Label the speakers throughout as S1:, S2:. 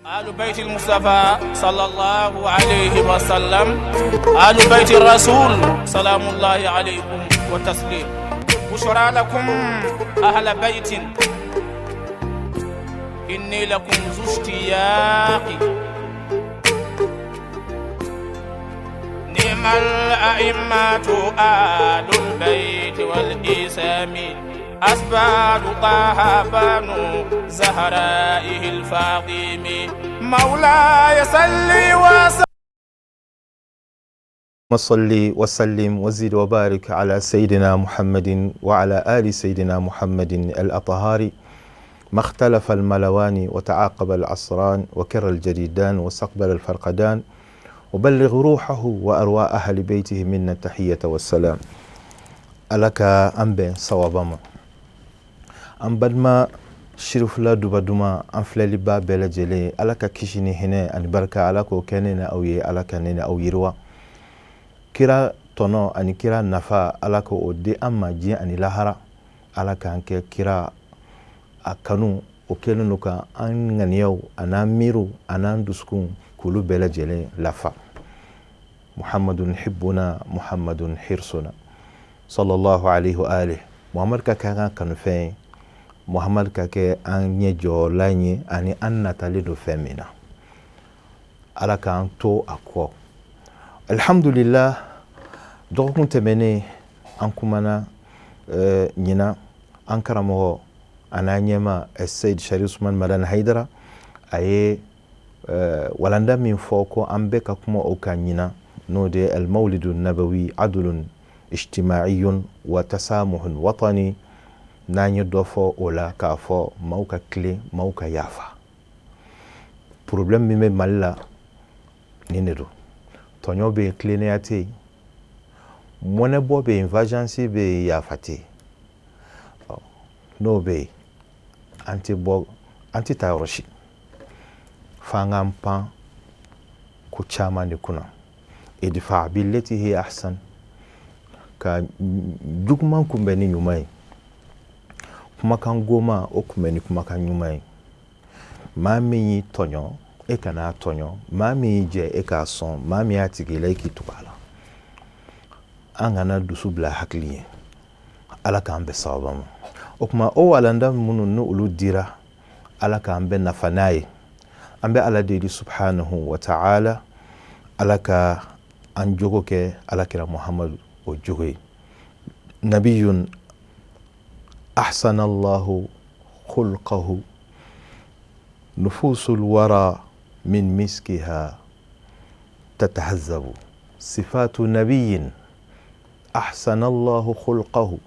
S1: آل بيت المصطفى صلى الله عليه وسلم، آل بيت الرسول، سلام الله عليكم وتسليم. بشرى لكم أهل بيت، إني لكم ذو اشتياق. نعم الأئمة آل البيت والإسام، أسباب طه بنو زهرائه الفاطم. مولاي صلي وسلم.
S2: صل وسلم وزد وبارك على سيدنا محمد وعلى آل سيدنا محمد الأطهار. ما اختلف الملوان وتعاقب العصران وكر الجديدان واستقبل الفرقدان، وبلغ روحه وأرواح أهل بيته منا التحية والسلام. Ala ka an bɛn sawaba ma. An balima Sirifula Duba Duma, an filɛliba bɛɛ lajɛlen, Ala ka kisi ni hinɛ ani barika, Ala k'o kɛ ne ni aw ye. Ala ka ne ni aw yiriwa. Kira tɔnɔ ani kira nafa, Ala k'o di an ma diɲɛ ani lahara. Ala k'an kɛ kira a kanu o kɛlen don ka an ŋaniyaw an'an miiriw an'an dusukun k'olu bɛɛ lajɛlen lafa. Muhammadun hibbuna, Muhammadun hirsuna, sallallahu alaihi wa alihi. Muhammad ka kɛ an ka kanufɛn ye, Muhammad ka kɛ an ɲɛ jɔlan ye ani an natalen don fɛn min na. Ala k'an to a kɔ. Alhamdulillah, dɔgɔkun tɛmɛnen an kumana ɲinan an karamɔgɔ an'an ɲɛma Seyid Sharif Usman Madani Haidara, a ye walanda min fɔ ko an bɛɛ ka kuma o kan ɲinan, n'o de ye almawlidu nabawi adulun ijtimaiyun wa tasamuhun watani. N'an ye dɔ fɔ o la k'a fɔ maaw ka tilen, maaw ka yafa. Problème min bɛ Mali la, nin de don: tɔɲɔ bɛ yen, tilennenya tɛ yen, mɔnɛbɔ bɛ yen, vengeance bɛ yen, yafa tɛ yen. N'o bɛ yen, an tɛ bɔ, an tɛ taa yɔrɔ si f'an k'an pan ko caman de kunna. Idfa billati hiya ahsan, ka juguman kunbɛn ni ɲuman ye, kumakan goma o kunbɛn ni kumakan ɲuman ye. Maa min y'i tɔɲɔ, e kan'a tɔɲɔ. Maa min y'i jɛ, e k'a sɔn. Maa min y'a tigi la, e k'i tugu a la. An kana dusu bila hakili ye. Ala k'an bɛn sababa ma. O tuma, o walanda minnu ni olu dira, Ala k'an bɛɛ nafa n'a ye. An bɛ Ala deli subhanahu wa ta'ala, Ala ka an jogo kɛ Alakira Muhamadu o jogo ye. Nabiyun ahsanallahu khulqahu, nufusul wara min miskiha tatahazzabu. Sifatu nabiyin ahsanallahu khulqahu,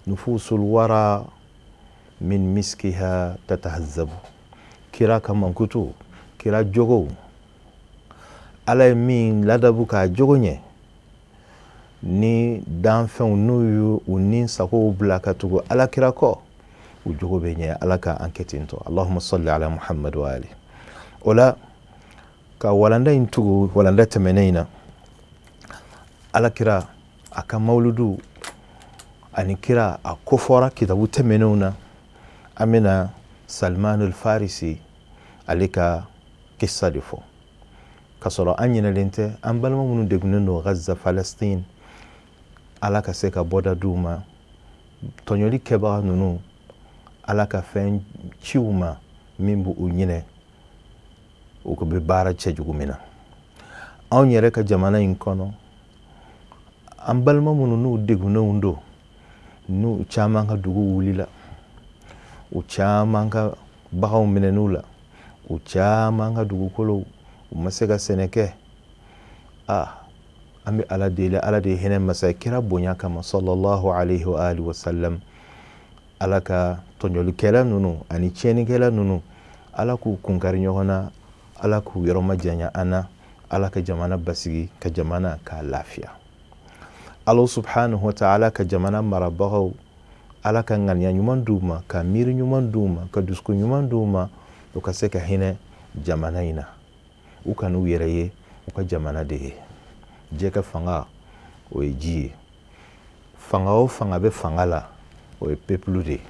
S2: nufusul wara min miskiha tatahazzabu. Kira ka mankutu, kira jogow, Ala ye min ladabu k'a jogo ɲɛ, ni danfɛnw n'u y'u u ni sagow bila ka tugu Ala kira kɔ, u jogo bɛ ɲɛ. Ala ka an kɛ ten tɔ. Allahumma salli ala Muhammad wa ali. O la, ka walanda in tugu walanda tɛmɛnen in na, Ala kira a ka mawuludu ani kira a kofɔra kitabu tɛmɛnenw na. An bɛna Salmanul Farisi ale ka kisa de fɔ, k'a sɔrɔ an ɲinɛlen tɛ an balima minnu degunnen don Gaza, Palestine. Ala ka se ka bɔda d'u ma. Tɔɲɔli kɛbaga ninnu, Ala ka fɛn ci u ma min b'u ɲinɛ u bɛ baara cɛjugu min na. Anw yɛrɛ ka jamana in kɔnɔ, an balima minnu n'u degunnenw don, n'u caman ka dugu wulila, u caman ka baganw minɛn'u la, u caman ka dugukolow, u ma se ka sɛnɛ kɛ, a an bɛ Ala deli, Ala de ye hinɛ masa ye, kira bonya kama sallallahu alaihi wa alihi wa sallam, Ala ka tɔɲɔlikɛla ninnu ani tiɲɛnikɛla ninnu, Ala k'u kunkari ɲɔgɔn na, Ala k'u yɔrɔ majanya an na. Ala ka jamana basigi, ka jamana k'a lafiya. Ala subhanahu wa ta'ala ka jamana marabagaw, Ala ka ŋaniya ɲuman d'u ma, ka miiri ɲuman d'u ma, ka dusukun ɲuman d'u ma, u ka se ka hinɛ jamana in na. U ka n'u yɛrɛ ye, u ka jamana de ye. Jɛkɛ fanga, o ye ji ye. Fanga o fanga bɛ fanga la, o ye peuple de ye,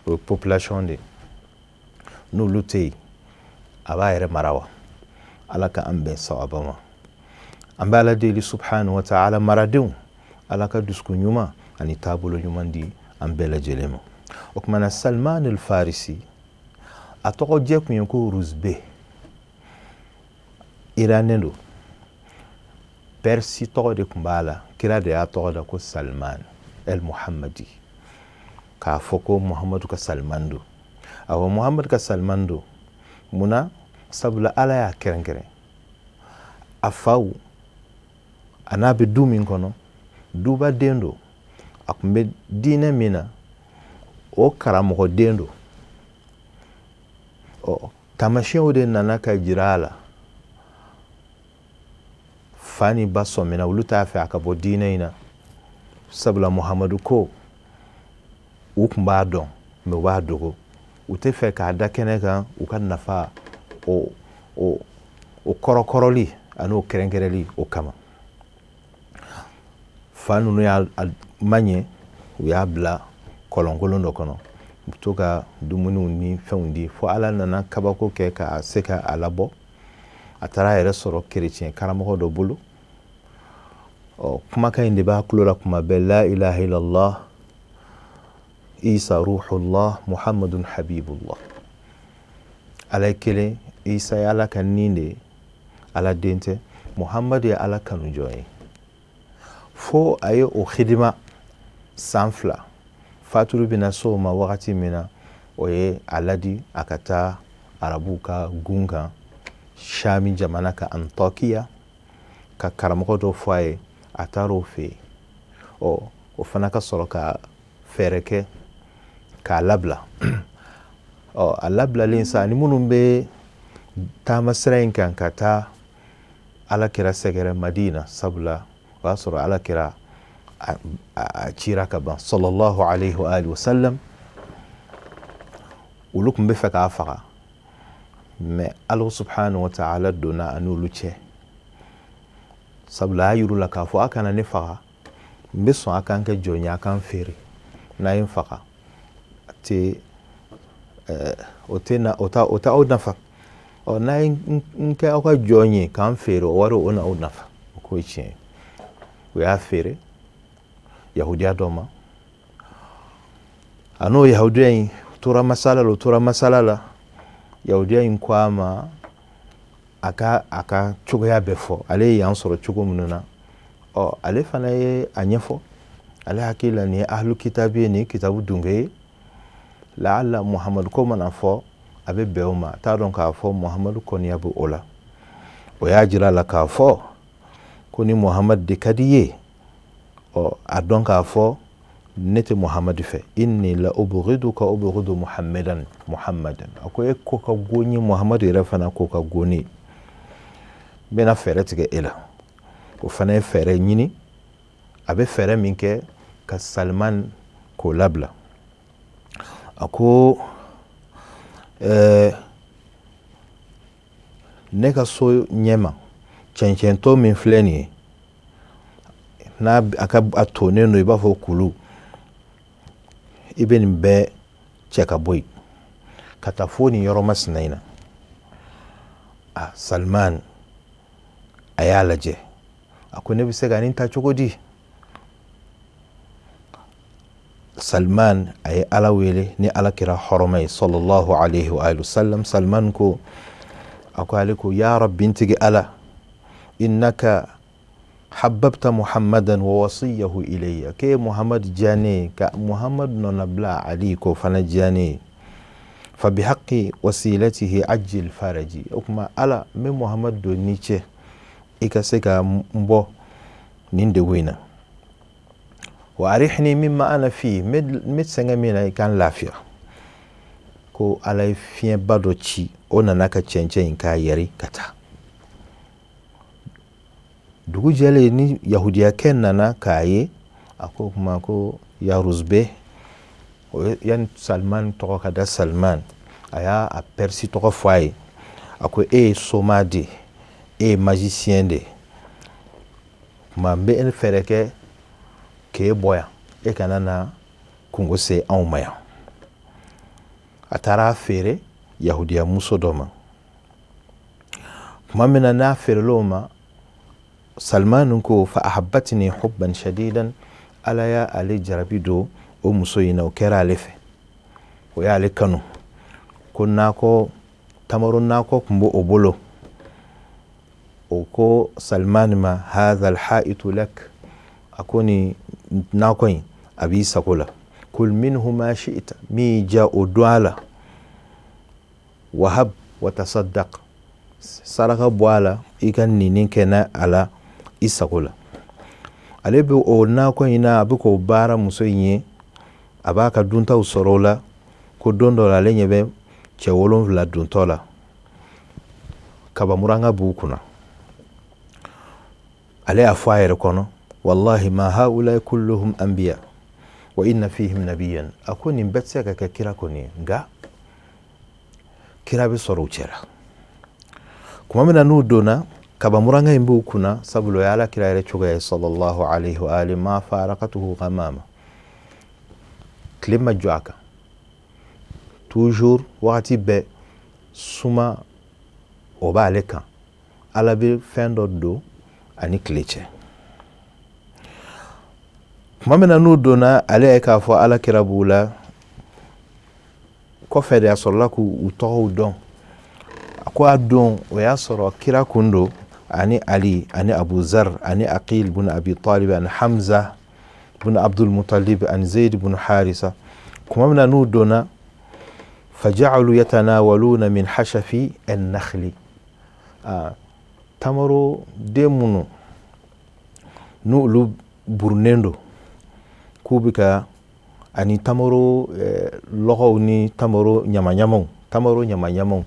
S2: o ye population de ye. N'olu tɛ yen, A b'a yɛrɛ mara wa? Ala ka an bɛn sawaba ma. An bɛ Ala deli subhanahu wa ta'ala, maradenw, Ala ka dusukun ɲuman ani taabolo ɲuman di an bɛɛ lajɛlen ma. O tuma na, Salman al Farisi, a tɔgɔ jɛ tun ye ko Ruzbe. Iranɛ don, Pɛrisi tɔgɔ de tun b'a la. Kira de y'a tɔgɔ da ko Salman el Muhammadi, k'a fɔ ko Muhammadu ka Salman don. Awɔ, Muhammadu ka Salman don. Mun na? Sabula Ala y'a kɛrɛnkɛrɛn. A faw a n'a bɛ du min kɔnɔ, duba den don. A tun bɛ diinɛ min na, o karamɔgɔ den don. Ɔ, taamasiyɛnw de nana ka jira a la. Fa ni ba sɔmina, olu t'a fɛ a ka bɔ diinɛ in na, sabula Muhamadu ko u tun b'a dɔn, mais u b'a dogo, u tɛ fɛ k'a da kɛnɛ kan, u ka nafa o kɔrɔkɔrɔli ani o kɛrɛnkɛrɛnli o kama. Fa ninnu y'a ma ɲɛ, u y'a bila kɔlɔnkolon dɔ kɔnɔ, u bɛ to ka dumuniw ni fɛnw di, fo Ala nana kabako kɛ ka se ka a labɔ. A taara a yɛrɛ sɔrɔ kerecɛn karamɔgɔ dɔ bolo. Ɔ, kumakan in de b'a tulo la kuma bɛɛ: la ilaha illallah, Isa ruhullah, Muhammadun habibullah. Ala ye kelen, Isa ye Ala ka nin de ye, Ala den tɛ, Muhammadu ye Ala kanujɔn ye. Fo a ye o hidima san 2. Fatuli bɛna se o ma wagati min na, o ye a ladi a ka taa arabuw ka gun kan, Shami jamana ka Antakiya, ka karamɔgɔ dɔ fɔ a ye. A taara o fɛ yen. Ɔ, o fana ka sɔrɔ ka fɛɛrɛ kɛ k'a labila. Ɔ, a labilalen sa, ni minnu bɛ taama sira in kan ka taa Ala kira sɛgɛrɛ Madina, sabula o y'a sɔrɔ Ala kira a cira ka ban, sallallahu alaihi wa alihi wasallam, olu tun bɛ fɛ k'a faga, mais Ala subhanahu wa ta'ala donna a n'olu cɛ, sabula a y'a yir'u la k'a fɔ: a kana ne faga, n bɛ sɔn a k'an kɛ jɔn ye, a k'an feere. N'a ye n faga, a tɛ o tɛ na o ta o t'aw nafa. Ɔ, n'a ye n kɛ aw ka jɔn ye k'an feere, o wari o na aw nafa. O k'o ye tiɲɛ ye. U y'a feere yahudiya dɔ ma. A n'o yahudiya in tora masala la, o tora masala la. Yahudiya in ko a ma a ka cogoya bɛɛ fɔ, ale ye yan sɔrɔ cogo minnu na. Ɔ, ale fana ye a ɲɛfɔ. Ale hakili la, nin ye ahlu kitabi ye, nin ye kitabu dunke ye, laala Muhamadu ko mana fɔ, a bɛ bɛn o ma. A t'a dɔn k'a fɔ Muhamadu kɔniya bɛ o la. O y'a jira a la k'a fɔ ko ni Muhamadu de ka di ye, ɔ, a dɔn k'a fɔ ne tɛ Muhamadu fɛ. Inni la ubghiduka ubghidu muhammadan muhammadan. A ko e ko ka go n ye, Muhamadu yɛrɛ fana ko ka go ne ye. N bɛna fɛɛrɛ tigɛ e la. O fana ye fɛɛrɛ ɲini, a bɛ fɛɛrɛ min kɛ ka Salman k'o labila. A ko ne ka so ɲɛma cɛncɛntɔ min filɛ nin ye, n'a a ka a tonnen don i b'a fɔ kulu, i bɛ nin bɛɛ cɛ ka bɔ yen ka taa fo nin yɔrɔ masina in na. A Salman a y'a lajɛ, a ko ne bɛ se ka nin ta cogo di? Salman a ye Ala wele ni Ala kira hɔrɔma ye, sallallahu alaihi wa sallam. Salman ko, a ko ale ko: ya Rabbi, n tigi Ala, innaka habbabta Muhammadan wa wasiyahu ilayya, k'e Muhammad diya ne ye, ka Muhammad nɔnabila Ali k'o fana diya ne ye, fa bihaqi wasilatihi ajil faraji. O kuma, Ala, n bɛ Muhammad don ni cɛ, i ka se ka n bɔ nin degun in na. Wa arihni mimma ana fi, n bɛ sɛgɛn min na, i ka n lafiya. Ko Ala ye fiɲɛba dɔ ci, o nana ka cɛncɛn in k'a yɛri ka taa. Dugu jɛlen, ni yahudiyakɛ nana k'a ye, a ko kuma ko ya Ruzbe. O yanni Salman tɔgɔ ka da Salman, a y'a a pɛrisi tɔgɔ fɔ a ye. A ko e ye soma de, e ye magicien de, kuma n bɛ fɛɛrɛ kɛ k'e bɔ yan, e kana na kungo se anw ma yan. A taara a feere yahudiya muso dɔ ma. Tuma min na n'a feerel'o ma, Salmanu ko fa ahabbatni hubban shadidan, Ala y'a ale jarabi don o muso in na, o kɛra ale fɛ, o y'ale kanu. Ko nakɔ, tamaro nakɔ tun b'o bolo. O ko Salmani ma hadha alhaitu lak, a ko nin nakɔ in a b'i sago la, kul minhu ma shi'ta, min y'i diya o dun a la, wahab wa tasaddaq, saraka bɔ a la, i ka nini kɛ n'a a la i sago la. Ale bɛ o nakɔ in na, a bɛ k'o baara muso in ye, a b'a ka duntaw sɔrɔ o la. Ko don dɔ la, ale ɲɛ bɛ cɛ 7 dontɔ la, kabamuranga b'u kunna. Ale y'a fɔ a yɛrɛ kɔnɔ, wallahi ma haulai kulluhum anbiya wa inna fihim nabiyan, a ko nin bɛɛ tɛ se ka kɛ kira kɔni ye, nka kira bɛ sɔrɔ u cɛla. Tuma min na n'u donna, kabamuranga in b'u kunna, sabula o ye Ala kira yɛrɛ cogoya ye sallallahu alaihi wa alihi, ma farakatuhu ghamama, tile ma jɔ a kan, toujours wagati bɛɛ suma o b'ale kan, Ala bɛ fɛn dɔ don ani tile cɛ. Tuma min na n'u donna, ale ye k'a fɔ Ala kira b'u la. Kɔfɛ de a sɔrɔla k'u tɔgɔw dɔn. A ko a don o y'a sɔrɔ kira kun don ani Ali ani Abuzar ani Aqil bun Abi Talib ani Hamza bun Abdul Mutalib ani Zaid bun Harisa. Tuma min na n'u donna, faja'alu yatanawaluna min hashafi an-nakhli, tamaro den minnu n'olu burunnen don, k'u bɛ ka ani tamaro lɔgɔw ni tamaro ɲamaɲamaw, tamaro ɲamaɲamaw,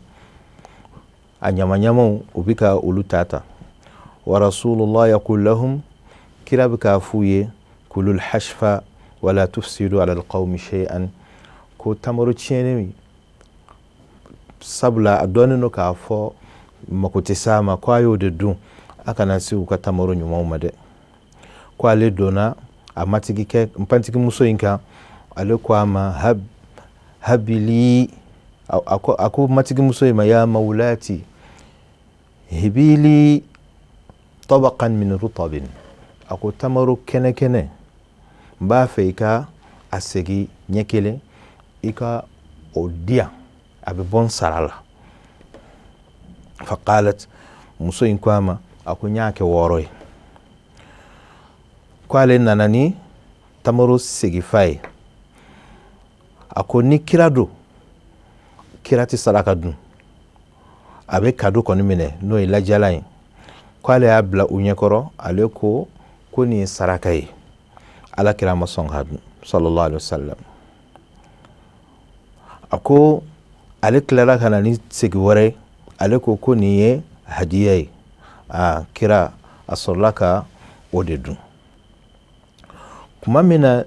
S2: a ɲamaɲamaw, u bɛ ka olu ta ta. Wa rasulullah yaqul lahum, kira bɛ k'a f'u ye, kulul hashfa wala tufsidu ala alqawmi shay'an, ko tamaro tiɲɛnen, sabula a dɔnnen don k'a fɔ mako tɛ s'a ma, ko a y'o de dun, a kana se u ka tamaro ɲumanw ma dɛ. Ko ale donna a matigikɛ npantigimuso in kan, ale ko a ma habili, a ko matigimuso in ma, ya mawulati hibili tabaqan min rutabin, a ko tamaro kɛnɛ kɛnɛ n b'a fɛ i ka a segi ɲɛ kelen, i ka o di yan, a bɛ bɔ n sara la. Faqalat, muso in ko a ma, a ko n y'a kɛ 6 ye. Ko ale nana ni tamaro segifa ye. A ko ni kira don, kira tɛ saraka dun, a bɛ kado kɔni minɛ, n'o ye lajala ye. Ko ale y'a bila u ɲɛkɔrɔ, ale ko ko nin ye saraka ye. Ala kira ma sɔn k'a dun sallallahu alaihi wasallam. A ko ale tilara ka na ni segi wɛrɛ, ale ko ko nin ye hadiya ye. Aa, kira a sɔrɔla ka o de dun. Tuma min na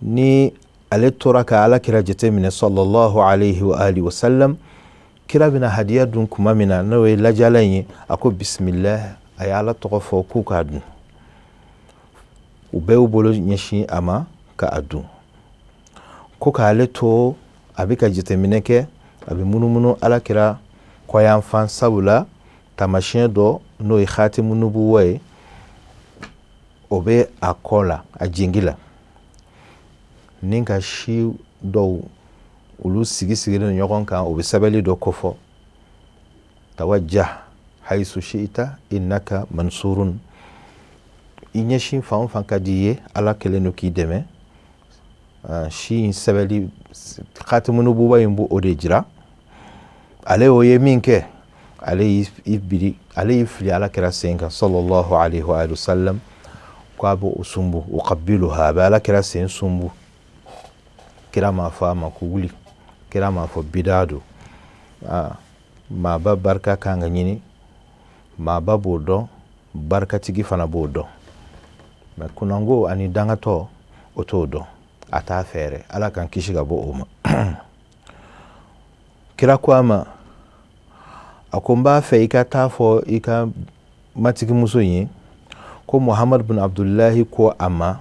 S2: ni ale tora ka Ala kira jateminɛ sallallahu alaihi wa alihi wasallam, kira bɛna hadiya dun tuma min na, n'o ye lajala in ye, a ko bisimilah, a ye Ala tɔgɔ fɔ k'u k'a dun. U bɛɛ y'u bolo ɲɛsin a ma ka a dun. Ko k'ale to a bɛ ka jateminɛ kɛ, a bɛ munumunu Ala kira kɔyanfan, sabula taamasiyɛn dɔ n'o ye khatimu nubuwa ye, o bɛ a kɔ la, a jengi la, ni ka si dɔw olu sigi sigilen ɲɔgɔn kan, o bɛ sɛbɛnli dɔ kofɔ, tawajjah haisu shi'ta innaka mansurun, i ɲɛsin fan o fan ka di i ye, Ala kɛlen don k'i dɛmɛ. Si in sɛbɛnli khatimu nubuwa in b'o de jira. Ale y'o ye min kɛ, ale y'i biri, ale y'i fili Ala kira sen kan sallallahu alaihi wa sallam, ko a b'o sunbu, uqabbiluha, a bɛ Ala kira sen sunbu. Kira m'a fɔ a ma ko wuli, kira m'a fɔ bida don. Maaba barika kan ka ɲini, maaba b'o dɔn, barikatigi fana b'o dɔn, mɛ kunnango ani dangatɔ o t'o dɔn, a t'a fɛ yɛrɛ. Ala k'an kisi ka bɔ o ma. Kira ko a ma, a ko n b'a fɛ i ka taa fɔ i ka matigimuso in ye ko Muhammad bin Abdullahi ko a ma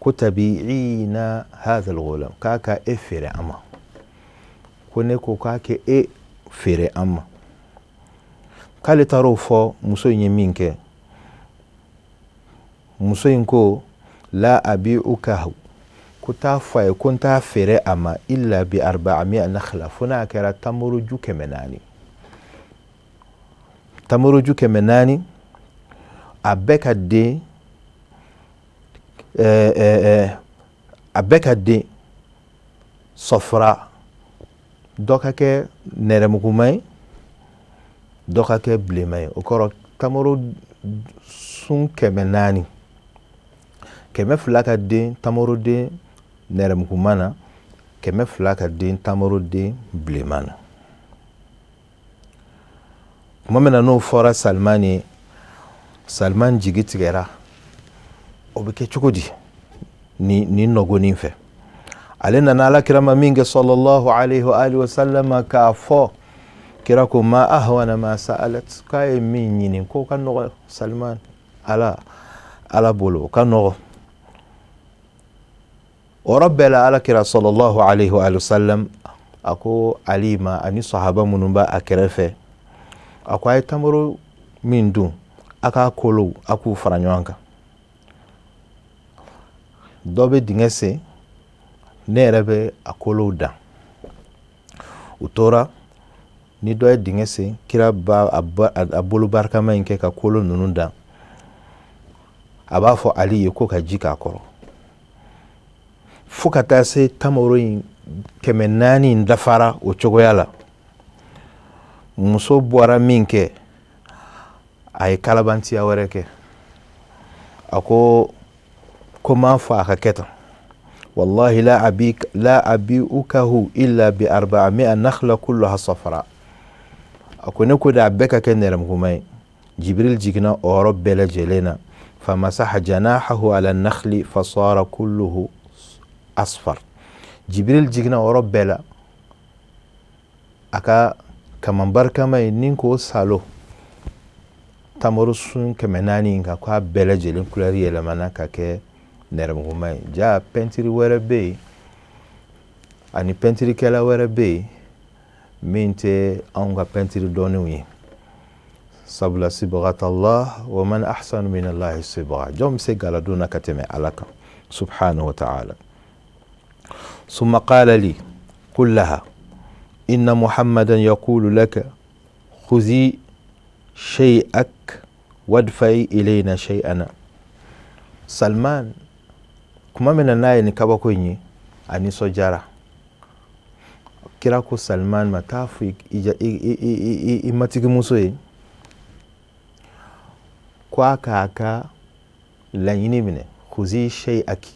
S2: ko tabi'ina hadha al-ghulam, k'a ka e feere an ma, ko ne ko k'a kɛ e feere an ma. K'ale taar'o fɔ muso in ye min kɛ, muso in ko la abi'ukahu, ko t'a fɔ a ye ko n t'a feere a ma illa bi arba'ami'a nakhla, fo n'a kɛra tamoroju 400. Tamoroju 400, a bɛɛ ka den a bɛɛ ka den sɔfura, dɔ ka kɛ nɛrɛmuguma ye, dɔ ka kɛ bilenman ye. O kɔrɔ tamaro sun 400, 200 ka den tamaroden nɛrɛmuguma na, 200 ka den tamaroden bilenman na. Tuma min na n'o fɔra Salman ye, Salman jigi tigɛra. O bɛ kɛ cogo di nin nɔgɔnin fɛ? Ale nana ala kira ma min kɛ sallallahu alaihi wa alihi wa sallam k'a fɔ, kira ko ma ahwana ma sa'alat, k'a ye min ɲini k'o ka nɔgɔ Salman ala bolo, o ka nɔgɔ. O yɔrɔ bɛɛ la, ala kira sallallahu alaihi wa sallam a ko Ali ma ani sahaba minnu b'a a kɛrɛfɛ, a ko a ye tamaro min dun, a k'a kolow a k'u fara ɲɔgɔn kan. Dɔ bɛ dingɛ sen, ne yɛrɛ bɛ a kolow dan. U tora ni dɔ ye dingɛ sen, kira b'a a bolo barikama in kɛ ka kolo ninnu dan. A b'a fɔ Ali ye ko ka ji k'a kɔrɔ, fo ka taa se tamaro in 400 in dafara o cogoya la. Muso bɔra min kɛ, a ye kalabantiya wɛrɛ kɛ. A ko m'a fɔ a ka kɛ tan, wallahi la abi la abi'ukahu illa bi arba'ami'a nakhla kulluha safra. A ko ne ko de a bɛɛ ka kɛ nɛrɛmuguma ye. Jibril jiginna o yɔrɔ bɛɛ lajɛlen na, famasaha janahahu ala nakhli fasara kulluhu asfar. Jibril jiginna o yɔrɔ bɛɛ la, a ka kaman barikama ye ni k'o salo tamaro sun 400 in kan, k'a bɛɛ lajɛlen kulɛri yɛlɛmana ka kɛ nɛrɛmuguma ye. Ja pɛntiri wɛrɛ bɛ yen ani pɛntirikɛla wɛrɛ bɛ yen min tɛ anw ka pɛntiri dɔnnenw ye, sabula sibghatallah wa man ahsanu min allahi sibgha, jɔn bɛ se galadon na ka tɛmɛ Ala kan subhanahu wa ta'ala. Summa qala li qul laha inna muhammadan yaqulu laka khuzi shay'ak wadfa'i ilayna shay'ana. Salman kuma min na n'a ye nin kabako in ye, a nisɔndiyara. Kira ko Salman ma, taa fɔ i matigimuso ye ko a k'a ka laɲini minɛ, khuzi shay'aki,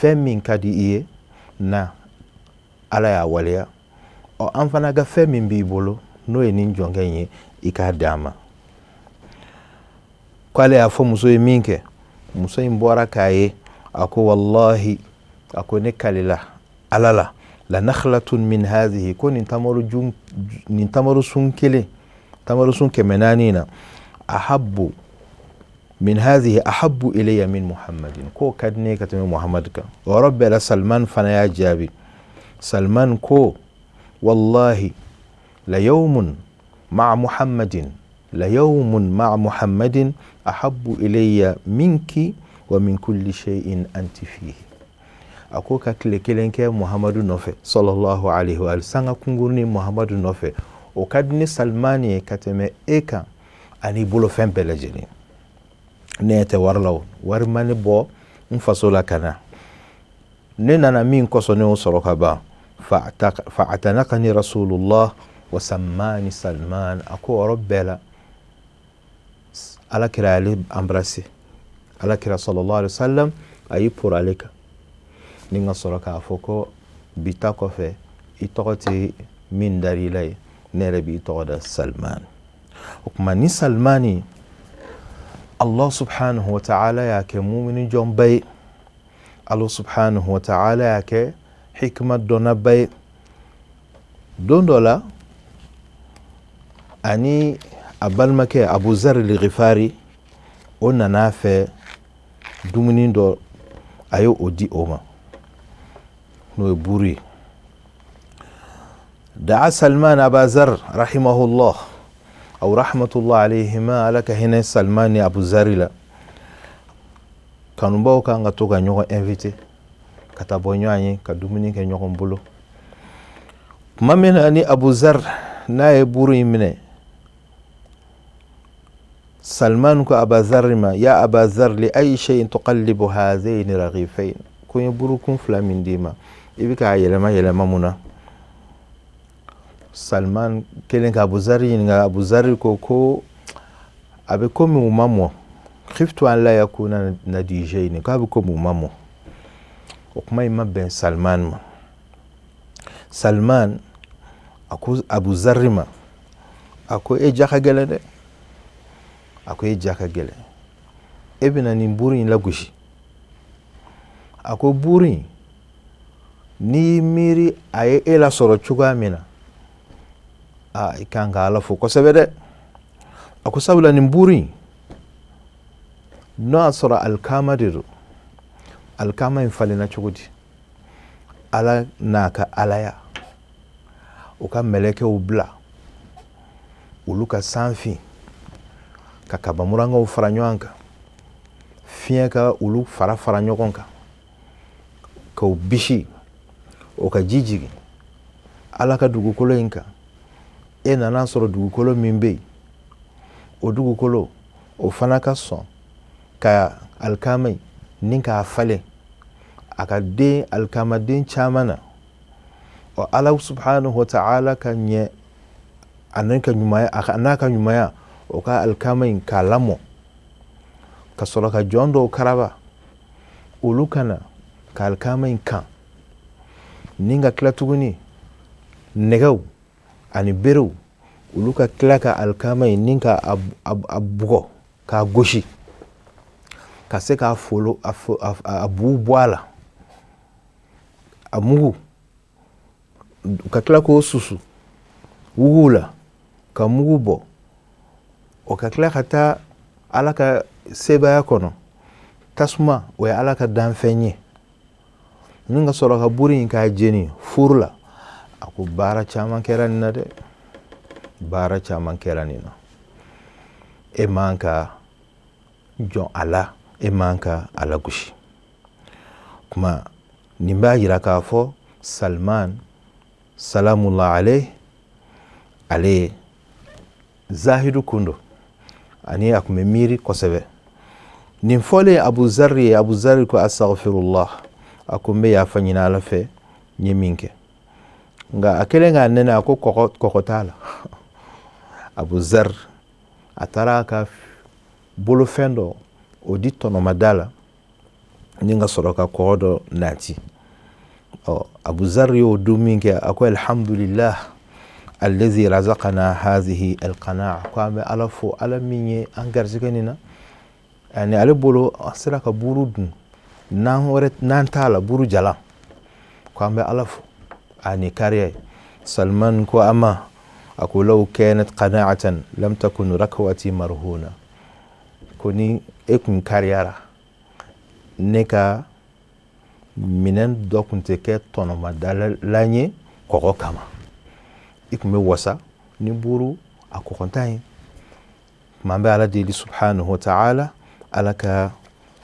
S2: fɛn min ka di i ye na Ala y'a waleya. Ɔ, an fana ka fɛn min b'i bolo, n'o ye nin jɔnkɛ in ye, i k'a d'an ma. K'ale y'a fɔ muso ye min kɛ, muso in bɔra k'a ye, a ko wallahi, a ko ne kalila Ala la, la nakhlatun min hadhihi, ko nin tamaro jun, nin tamaro sun kelen, tamaro sun 400 na, ahabbu min hadhihi ahabbu ilayya min muhammadin, ko ka di ne ka tɛmɛ Muhammad kan. O yɔrɔ bɛɛ la, Salman fana y'a jaabi. Salman ko wallahi la yawmun ma'a muhammadin la yawmun ma'a muhammadin ahabbu ilayya minki wa min kulli shay'in anti fihi. A ko ka tile kelen kɛ Muhamadu nɔfɛ sallallahu alaihi wa sanga kunkurunin Muhamadu nɔfɛ, o ka di ni Salman ye ka tɛmɛ e kan ani bolofɛn bɛɛ lajɛlen. Ne ɲɛ tɛ wari la, o wari ma ne bɔ n faso la ka na. Ne nana min kosɔn, ne y'o sɔrɔ ka ban. Fa'atanakani rasulullah wa sammani Salman. A ko yɔrɔ bɛɛ la, ala kira y'ale embrasser. Ala kira sallallahu alaihi wasallam a y'i poro ale kan ni ka sɔrɔ k'a fɔ ko bi ta kɔfɛ, i tɔgɔ tɛ min dar'i la ye, ne yɛrɛ b'i tɔgɔ da Salman. O tuma ni Salmani, Allah subhanahu wa ta'ala y'a kɛ mumini jɔnba ye, Allah subhanahu wa ta'ala y'a kɛ hikima dɔnnaba ye. Don dɔ la, ani a balimakɛ Abu Zar al-Ghifari, o nana a fɛ dumuni dɔ, a ye o di o ma, n'o ye buru ye. Da'a Salman Aba Zar rahimahullah. Aw rahmatullah alayhima, Ala ka hinɛ Salman ni Abu Zari la. Kanubaw kan ka to ka ɲɔgɔn invité ka taa bɔ ɲɔgɔn ye, ka dumuni kɛ ɲɔgɔn bolo. Tuma min na ni Abu Zar n'a ye buru in minɛ, Salman ko Abazar ma: ya Abazar, li ayi shay'in tuqallibu hazaini raghifain? Ko n ye burukun fila min d'i ma, i bɛ k'a yɛlɛma yɛlɛma mun na? Salman kelen ka Abuzari ɲininka, Abuzari ko a bɛ komi u ma mɔ. Khiftu an la yakuna nadijaini, k'a bɛ komi u ma mɔ. O kuma in ma bɛn Salman ma. Salman a ko Abuzari ma, a ko e ja ka gɛlɛn dɛ, a ko e ja ka gɛlɛn, e bɛna nin buru in lagosi. A ko buru in, n'i y'i miiri a ye e lasɔrɔ cogoya min na, aa, i kan ka Ala fo kosɛbɛ dɛ. A ko sabula nin buru in, n'o y'a sɔrɔ alikama de don, alikama in falenna cogo di? Ala n'a ka alaya, u ka mɛlɛkɛw bila olu ka sanfin ka kabamurangaw fara ɲɔgɔn kan, fiɲɛ ka olu fara fara ɲɔgɔn kan k'o bisi, o ka ji jigin Ala ka dugukolo in kan. E nana sɔrɔ dugukolo min bɛ yen, o dugukolo o fana ka sɔn ka alikama in ni k'a falen, a ka den alikamaden caman na. Ɔ, Ala subhanahu wa ta'ala ka ɲɛ a n'a ka ɲumanya, a n'a ka ɲumanya, o ka alikama in k'a lamɔ, ka sɔrɔ ka jɔn dɔw karaba, olu ka na ka alikama in kan, ni ka tila tuguni nɛgɛw ani berew, olu ka tila ka alikama in ni ka a bugɔ k'a gosi, ka se k'a folo, a bu bɔ a la, a mugu, ka tila k'o susu wuguw la ka mugu bɔ, o ka tila ka taa Ala ka sebaaya kɔnɔ. Tasuma, o ye Ala ka danfɛn ye, ni ka sɔrɔ ka buru in k'a jeni furu la. A ko baara caman kɛra nin na dɛ, baara caman kɛra nin na. E man ka jɔn a la, e man ka a lagosi. Kuma nin b'a yira k'a fɔ Salman salamullah alayhi, ale zahidu kun don, ani a kun bɛ miiri kosɛbɛ. Nin fɔlen Abu Zari ye, Abu Zari ko astaghfirullah, a ko n bɛ yafa ɲini Ala fɛ, n ye min kɛ. Nka a kɛlen k'a nɛnɛ, a ko kɔgɔ t'a la. Abu Zar a taara a ka bolofɛn dɔ o di tɔnɔmada la, ni ka sɔrɔ ka kɔgɔ dɔ nati. Ɔ, Abu Zar y'o dun min kɛ, a ko alhamdulillah allazi razaqana hazihi alqanaa, ko an bɛ Ala fo, Ala min ye an garijɛgɛ nin na. Ani ale bolo, an sera ka buru dun, n'an wɛrɛ n'an t'a la, buru jalan, ko an bɛ Ala fo ani kariya ye. Salman ko a ma, a ko law kanat qana'atan lam takun rakwati marhuna, ko ni e kun kariyara, ne ka minɛn dɔ kun tɛ kɛ tɔnɔmadala ye kɔgɔ kama, i kun bɛ wasa ni buru a kɔgɔntan ye. Tuma an bɛ Ala deli subhanahu wa ta'ala, Ala ka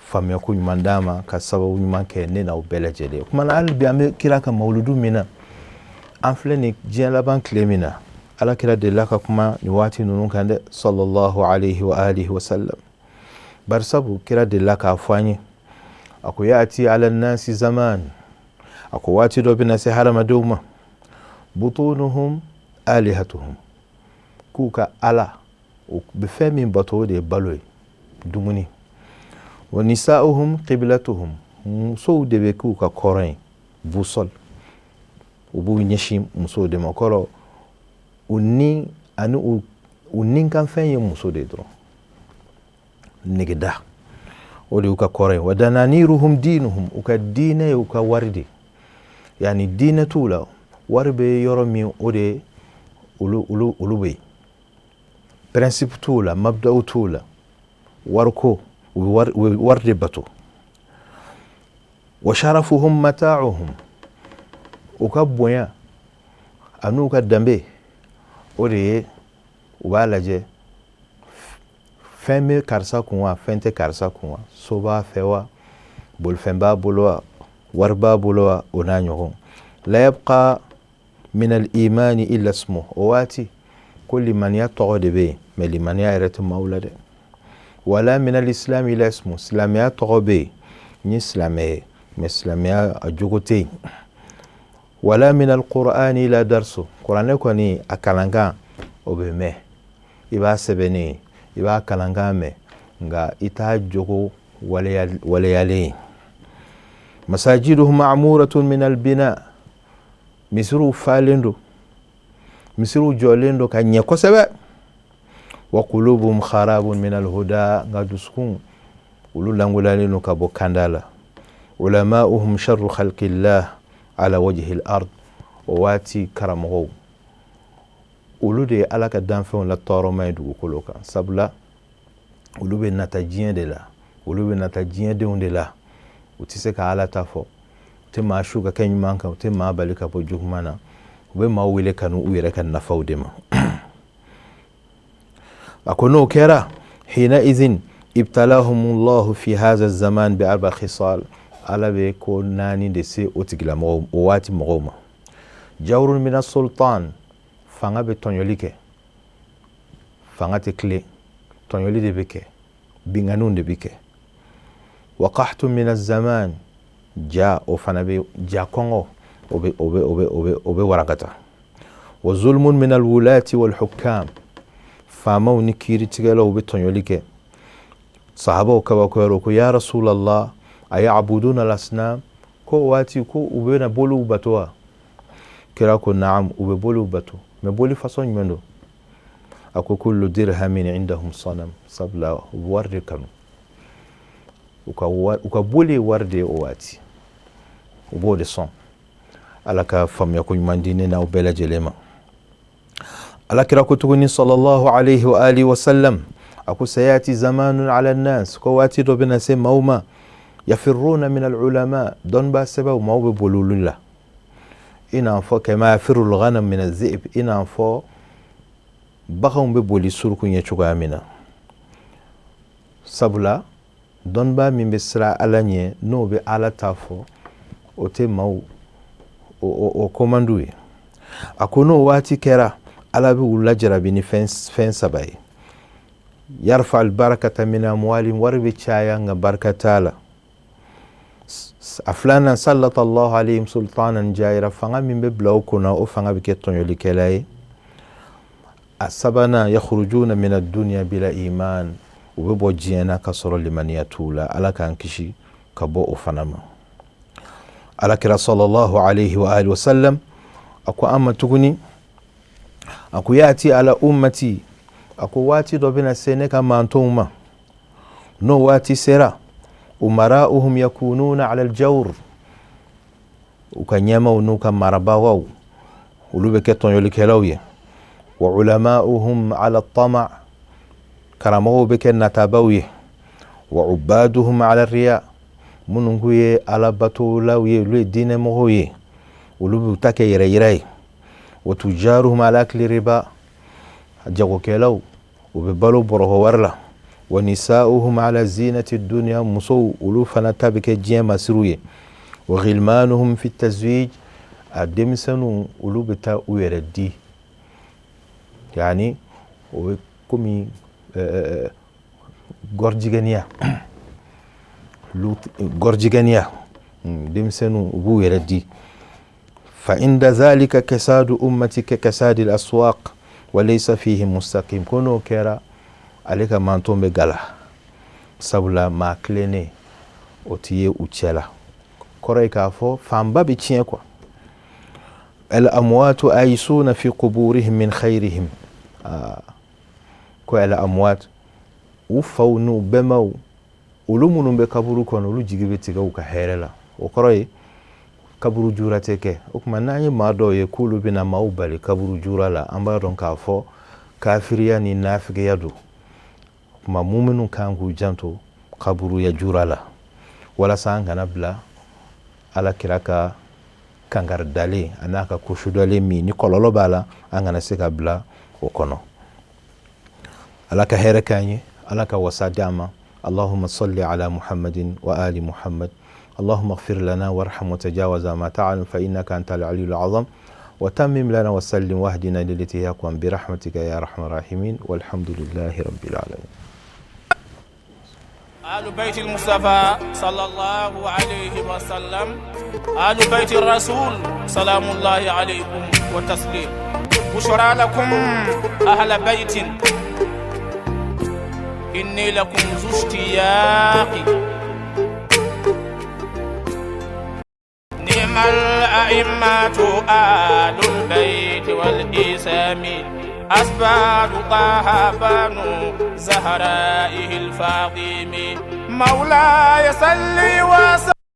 S2: faamuya ko ɲuman d'a ma, ka sababu ɲuman kɛ ne n'aw bɛɛ lajɛlen. Kuma na, hali bi an bɛ kira ka mawuludu min na, an filɛ nin diɲɛ laban tile min na, Ala kira delila ka kuma nin waati ninnu kan dɛ, sallallahu alayhi wa alihi wa sallam. Barisabu kira delila k'a fɔ an ye, a ko ya'ti ala nasi zaman, a ko waati dɔ bɛna se hadamadenw ma, butunuhum alihatuhum, k'u ka ala, u bɛ fɛn min bato, o de ye balo ye, dumuni, wa nisa'uhum qiblatuhum, musow de bɛ k'u ka kɔrɔn ye, boussole, u b'u ɲɛsin musow de ma. Kɔrɔ, u ni ani u ninkanfɛn ye muso de dɔrɔn, negeda, o de y'u ka kɔrɔn ye. Wa dananiruhum dinuhum, u ka diinɛ ye u ka wari de, yani diinɛ t'u la, wari bɛ yɔrɔ min, o de olu bɛ yen. Principe t'u la, mabdaw t'u la, wariko, u bɛ wari de bato. Wa sharafuhum mata'uhum, u ka bonya an'u ka danbe, o de ye u b'a lajɛ. Fɛn bɛ karisa kun wa, fɛn tɛ karisa kun wa, so b'a fɛ wa, bolifɛn b'a bolo wa, wari b'a bolo wa, o n'a ɲɔgɔn. La yabqa min al-imani illa ismu. O waati ko limaniya tɔgɔ de bɛ yen, mais limaniya yɛrɛ tɛ maaw la dɛ. Wala min al-islam illa ismu. Silamɛya tɔgɔ bɛ yen, n ye silamɛ ye, mais silamɛya a jogo tɛ yen. Wala min al-qur'ani illa darsu. Kuranɛ kɔni a kalankan o bɛ mɛn, i b'a sɛbɛnnen ye, i b'a kalankan mɛn, nka i t'a jogo waleyalen ye. Masajiduhum ma'muratun min albina. Misiriw falen don, misiriw jɔlen don ka ɲɛ kosɛbɛ. Wa qulubuhum kharabun min alhuda. Nka dusukun olu langoyalen don ka bɔ kanda la. Ulama'uhum sharru khalqillah ala wajhi al-ard. O waati karamɔgɔw olu de ye Ala ka danfɛnw la tɔɔrɔma ye dugukolo kan, sabula olu bɛ nata diɲɛ de la, olu bɛ nata diɲɛdenw de la. U tɛ se ka Ala ta fɔ, u tɛ maa su ka kɛ ɲuman kan, u tɛ maa bali ka bɔ juguman na, u bɛ maaw wele ka n'u yɛrɛ ka nafaw de ma. A ko n'o kɛra, hina izin ibtalahumullahu fi haza zaman bi arba khisal. Ala bɛ ko naani de se o tigilamɔgɔw, o waati mɔgɔw ma. Jawrun mina sultan. Fanga bɛ tɔɲɔli kɛ, fanga tɛ tilen, tɔɲɔli de bɛ kɛ, binkanniw de bɛ kɛ. Wa qahtun mina zaman. Ja o fana bɛ ja, kɔngɔ o bɛ warakata. Wa zulmun min alwulati wal hukam. Faamaw ni kiiritigɛlaw bɛ tɔɲɔli kɛ. Sahabaw kabakoyara ko: ya Rasulallah, ayabuduna alasnam? Ko waati ko u bɛna boliw bato wa? Kira ko: naam, u bɛ boliw bato, mais boli façon jumɛn don? A ko: kullu dirhamin indahum sanam. Sabula u bɛ wari de kanu, u ka boli ye wari de ye. O waati u b'o de sɔn. Ala ka faamuya ko ɲuman di ne n'aw bɛɛ lajɛlen ma. Ala kira ko tuguni, sallallahu alayhi wa alihi wa sallam, a ko: sayati zamanun ala nas. Ko waati dɔ bɛna se maaw ma, yafirruna min alulama. Dɔnnibaa sɛbɛw, maaw bɛ boli olu la, i n'a fɔ kama yafiru lghanam min azib, i n'a fɔ baganw bɛ boli suruku ɲɛ cogoya min na. Sabula dɔnnibaa min bɛ siran Ala ɲɛ, n'o bɛ Ala ta fɔ, o tɛ maaw o komand'u ye. A ko n'o waati kɛra, Ala bɛ u lajarabi ni fɛn saba ye. Yarfa albarakata min amwalihim. Wari bɛ caya, nka barika t'a la. A filanan, sallata Allahu alayhim sultanan jaira. Fanga min bɛ bila o kunna, o fanga bɛ kɛ tɔɲɔlikɛla ye. A sabanan, yakhrujuna min ad-dunya bila iman. U bɛ bɔ diɲɛ na ka sɔrɔ limaniya t'u la. Ala k'an kisi ka bɔ o fana ma. Ala kira sallallahu alayhi wa alihi wa sallam a ko an ma tuguni, a ko: yati ala ummati. A ko waati dɔ bɛna se ne ka mantonw ma. N'o waati sera, umara'uhum yakununa ala aljawr. U ka ɲɛmaw n'u ka marabagaw, olu bɛ kɛ tɔɲɔlikɛlaw ye. Wa ulama'uhum ala tama. Karamɔgɔw bɛ kɛ natabaw ye. Wa ubaduhum ala riya. Minnu k'u ye alabatolaw ye, olu ye diinɛmɔgɔw ye, olu b'u ta kɛ yɛrɛ yira ye. Wa tujaruhum ala akli riba. Jagokɛlaw, u bɛ balo bɔrɔkɔ wari la. Wa nisa'uhum ala zinati dunya. Musow, olu fana ta bɛ kɛ diɲɛ masiriw ye. Wa ghilmanuhum fi tazwij. A denmisɛnninw, olu bɛ taa u yɛrɛ di, yani o bɛ komi gɔrijigɛniya, gɔrijigɛniya. Denmisɛnninw, u b'u yɛrɛ di. Fa inda zalika kasadu ummati ka kasadi al-aswaq wa laysa fihi mustaqim. Ko n'o kɛra, ale ka manton bɛ gala, sabula maa tilennen o ti ye u cɛ la. Kɔrɔ ye k'a fɔ fanba bɛ tiɲɛ quoi. Al amwatu ayisuna fi quburihim min khairihim. Ko al amwat, u faw n'u bɛnbaw, olu minnu bɛ kaburu kɔnɔ, olu jigi bɛ tigɛ u ka hɛrɛ la. O kɔrɔ ye kaburu jura tɛ kɛ. O tuma n'an ye maa dɔw ye k'olu bɛna maaw bali kaburu jura la, an b'a dɔn k'a fɔ kafiriya ni nafigiya don. O tuma minnu kan k'u janto kaburuya jura la, walasa an kana bila Ala kira ka kankari dalen a n'a ka kosudalen min ni kɔlɔlɔ b'a la, an kana se ka bila o kɔnɔ. Ala ka hɛrɛ k'an ye. Ala ka wasa d'an ma. اللهم صل على محمد وآل محمد. اللهم اغفر لنا وارحم وتجاوز ما تعلم، فإنك أنت العلي العظيم. وتمم لنا وسلم واهدنا للتي هي أقوم برحمتك يا أرحم الراحمين، والحمد لله رب العالمين.
S1: آل بيت المصطفى صلى الله عليه وسلم، آل بيت الرسول سلام الله عليكم وتسليم. بشرى لكم أهل بيت، إني لكم ذو اشتياق. نعم الأئمة آل البيت والإسام، أسباب طه بنو زهرائه الفاطم. مولاي صل وسلم.